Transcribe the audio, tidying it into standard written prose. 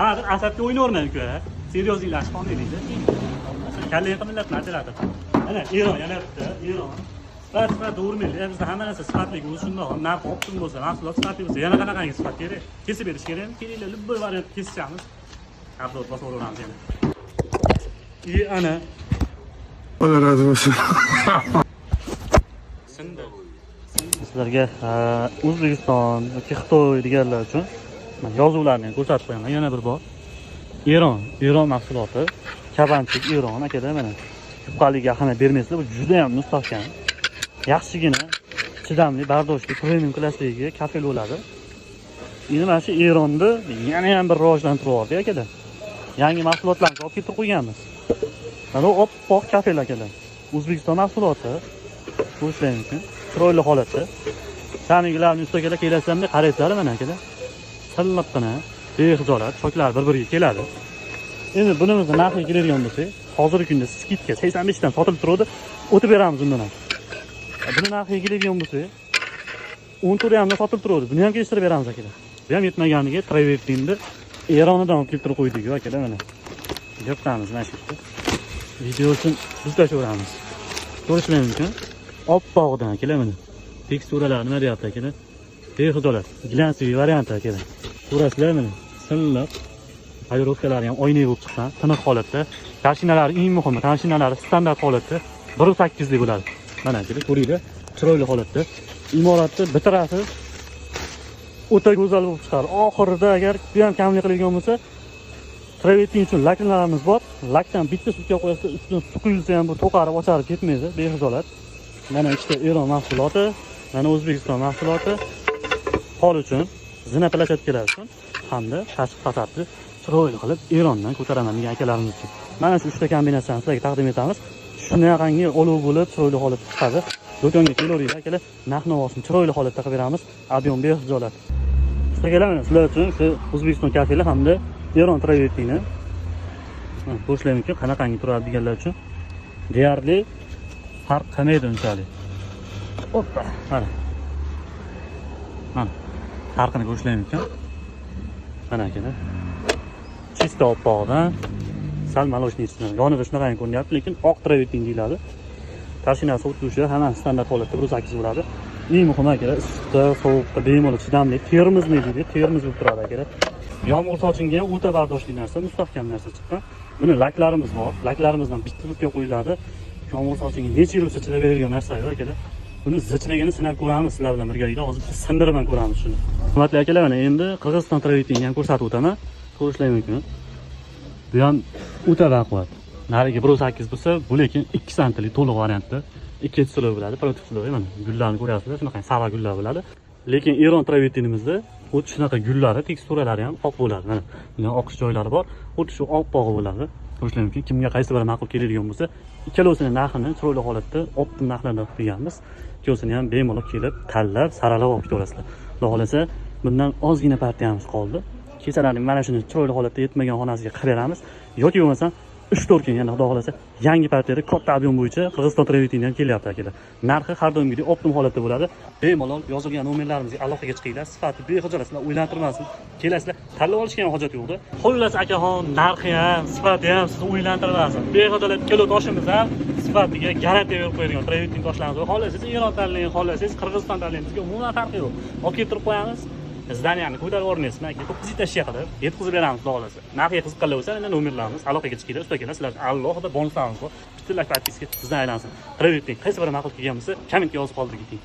Hozir asabga o'ynayvermang, uka. Серьёзный lashib qolmaylik. Kallangni qimillatma, operator. Mana Eron yana bitta, Eron. Sifat, sifat o'rmaylik. Bizda hamma narsa sifatli o'zi shundoq. Narx optim bo'lsa, mahsulot sifatli bo'lsa, yana qanaqangi sifat kerak? Kesib berish kerak. Kelinglar, любой variant kesishamiz. Upload bosib yuboramiz yana. И ana Allah razı olsun. Sindi. Sizlarga O'zbekiston yoki Xitoy deganlar uchun mana yozuvlarni ham ko'rsatib qo'yaman yana bir bor. Eron, Eron mahsuloti. Kabanchik Eron, akalar, mana. Yupqaligiga ahamiyat bermaysizlar, bu juda ham mustahkam. Yaxshigina chidamli, bardoshli, premium klassdagi kafel bo'ladi. Endi mana shu Eronni yana ham bir rivojlantirib yubordi, akalar. Yangi mahsulotlarni olib keltirib qo'yganmiz. Mana bu oppoq kafel, akalar. O'zbekiston mahsuloti. Ko'rishlar mumkin. Chiroyli holatda. Sanigilarni ustiga kelasizlar, qaraysizlar, mana, akalar. Silliqqina, bexijolat, choklar bir-biriga keladi. Endi bunimizni narxiga keladigan bo'lsak, hozirgi kunda скидка 85 dan sotilib turadi, o'tib beramiz undan ham. Buni narxiga keladigan bo'lsak, 14 yarimdan sotilib turadi. Buni ham kelishtirib beramiz, akalar. Bu ham yetmaganiga travertinni Eronidan olib keltirib qo'ydik, akalar, mana. Yirtamiz mana shu yerda. Video uchun tuzlashaveramiz. Ko'rishlar mumkin. Oppog'idan, akalar, mana. Teksturalari nima deyapti, akalar? Bexijolat. Глянцевый varianti, akalar. Ko'rasizlar, mana. Silliq. Полировка lari ham oynak bo'lib chiqqan, tiniq holatda. Толщина lari, eng muhimi, толщина lari standart holatda 1.8lik bo'ladi. Mana, akalar, ko'ringlar, chiroyli holatda. Imoratni bitirasiz, o'ta go'zal bo'lib chiqadi. Oxirida agar bu ham kamlik qiladigan bo'lsa, travertin uchun laklarimiz bor. Lakdan bitta sutka qo'yasizlar, ustidan suv quyilsa ham bu to'qarib, ocharib ketmaydi, bexijolat. Mana ikkita Eron mahsuloti, mana O'zbekiston mahsuloti. Pol uchun, zina площадка lar uchun hamda tashqi fasadni chiroyli qilib Erondan ko'taraman degan akalarimiz uchun. Mana shu uchta kombinatsiyani sizlarga taqdim etamiz. Shunaqangi olov bo'lib, chiroyli holatda chiqadi. Do'konga kelaveringlar, akalar, narx navosini chiroyli holatda qilib beramiz. Объем bexijolat. Akalar, mana sizlar uchun shu O'zbekiston kafeli hamda Eron travertini ko'rishlar mumkin, qanaqangi turadi deganlar uchun deyarli farq qilmaydi unchalik. Oppa, mana. Mana. Farqini ko'rishlar mumkin. Mana, akalar. Чисто oppog'idan sal молочный yonida shunaqangi ko'rinyapti, lekin oq travertin deyiladi. Толщина si xuddi o'sha, hammasi standart holatda 1.8 bo'ladi. Eng muhimi, akalar, issiqda, sovuqda bemalol chidamli, termizli deydi, termiz bo'lib turadi, akalar. Yomg'ir sochinga ham o'ta bardoshli narsa, mustahkam narsa chiqqan. Buni laklarimiz bor. Laklarimizdan bitta bitta qo'yiladi. Yomg'ir sochinga necha yil bo'lsa chidab beradigan narsa yo'q, akalar. Buni zichligini sinab ko'ramiz sizlar bilan birgalikda. Hozir bitta sindirib ham ko'ramiz shuni. Hurmatli akalar, mana endi Qirg'iziston travertinini ham ko'rsatib o'taman. Ko'rishlar mumkin. Bu ham o'ta baquvvat. Narigi 1.8 bo'lsa, bu lekin 2 santilik to'liq variantda. Ikkinchi слой bo'ladi, против слой, mana gullarni ko'ryapsizlar, shunaqa sava gullar bo'ladi. Lekin Eron travertinimizda xuddi shunaqa gullari, teksturalari ham oq bo'ladi. Mana bunday oqish joylari bor. Xuddi shu oppog'i bo'ladi. Ko'rishlar mumkin. Kimga qaysi biri ma'qul keladigan bo'lsa, ikkalovsini narxini chiroyli holatda optim narxlarda qilib qo'yganmiz. Ikkalovsini ham bemalol kelib, tanlab, saralab olib ketaverasizlar. Xudo xohlasa, bundan ozgina partiyamiz qoldi. Kechalarning mana shuni chiroyli holatda yetmagan xonasiga qilib beramiz yoki bo'lmasam 3-4 kun yana, xudo xohlasa, yangi partiyada katta объем bo'yicha Qirg'iziston travertini ham kelyapti, akalar. Narxi har doimgidek optim holatda bo'ladi. Bemalol yozilgan nomerlarimizga aloqaga chiqinglar. Sifati bexijolat, sizlar o'ylantirmasin. Kelasizlar, tanlab olishga ham hojat yo'qda. Xullas, akaxon, narxi ham, sifati ham sizni o'ylantirmasin. Bexijolat ikkala toshimiz ham sifatiga garantiya berib qo'yadigan travertin toshlarimiz bor. Xohlasangiz, Eron tanlang, xohlasangiz, Qirg'iziston tanlang, bizga umuman farqi yo'q. Olib kelib turib qo'yamiz. Здания ni ko'tarib yubormaysiz, aka, 9 этаж qilib yetkazib beramiz, xudo xohlasa. Narxiga qiziqqanlar bo'lsa, mana nomerlarimiz, aloqaga chiqinglar, usta akalar, sizlar alohida bonuslarimiz bor. Bitta лайк, подписка sizdan aylansin. Travertin qaysi biri ma'qul kelgan bo'lsa, kommentga yozib qoldirib keting.